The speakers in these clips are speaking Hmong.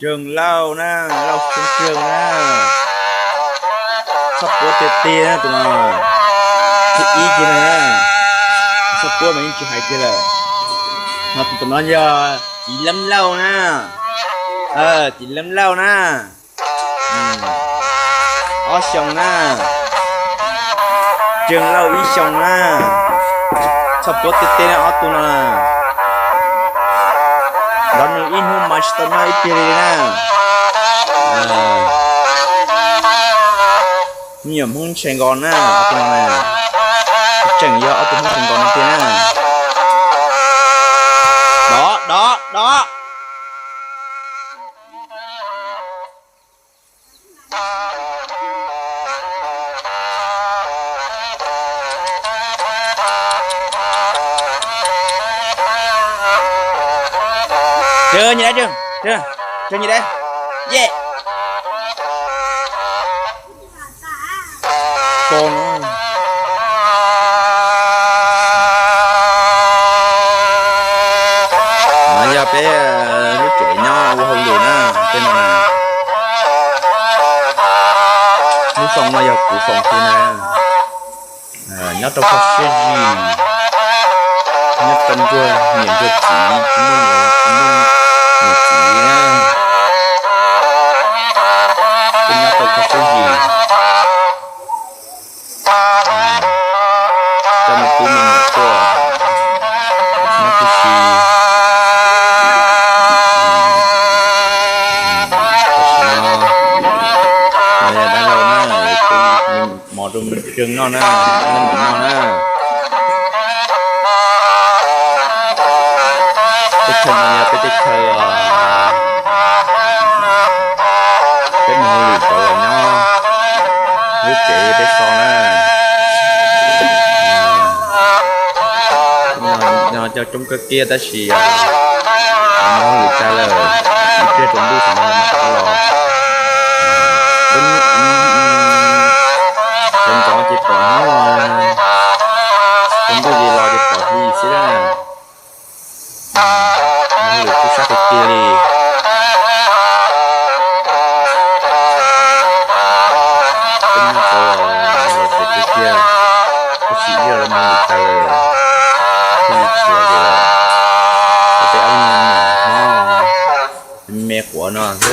Nkeeg Lauj na, Lauj Xyooj Nkeeg na. Txhob puab tiag tiag na tus no. Thib ib kiag na. Txhob puab mas yeej tsis hais kiag lawm. Ho tus no yog Txiv Leeb Lauj na. Txiv Leeb Lauj na. Ob xyoos na. Nkeeg Lauj ib xyoos na. Txhob puab tiag tiag na ob tug no. Nrog nws ib hnub mas tsis tau noj ib pliag li na. Me nyuam Hmoob ntshai nkaus na ob tug no. Tseem yog ob tug Hmoob ntshai nkaus no tiag na. Dov, dov, dov. Nyi dab, nyi dab, ye. No yog peb lub tsev nyob ua hauj lwm na, tej no na. Lub foos no yog kuv foos kiag na. Nyob rau koj siab zis, nyob rau ntsuag niam ntsuag txiv, tsis muaj niam txiv na. Peb nyob rau koj siab zis. Coj me tub me nyuam tuaj nyob tib si. Tam sim no, no yog dab laug na, mov rau Nkeeg noj na, noj mov noj na. Teb chaws no yog peb teb chaws, peb mus hauj lwm rau los nyob, lub tsev peb so na. Nyob coob kawg kiag tab sis mus hauj lwm tag lawm, ib pliag rau ntuj xwb no mas rov los. Ntxov ntxov ces pom hnub, rau ntuj ces los ces pom hli xwb na. Hauj lwm tub sab tiag tiag li. Peb nyob tau los tsev tiag tiag, tab sis ib zaug los mus hauj lwm tag lawm, thiaj li tsis los tsev lawm. Ces peb ob me nyuam Hmoob me quav no xwb.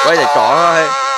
Ua yam tsov no.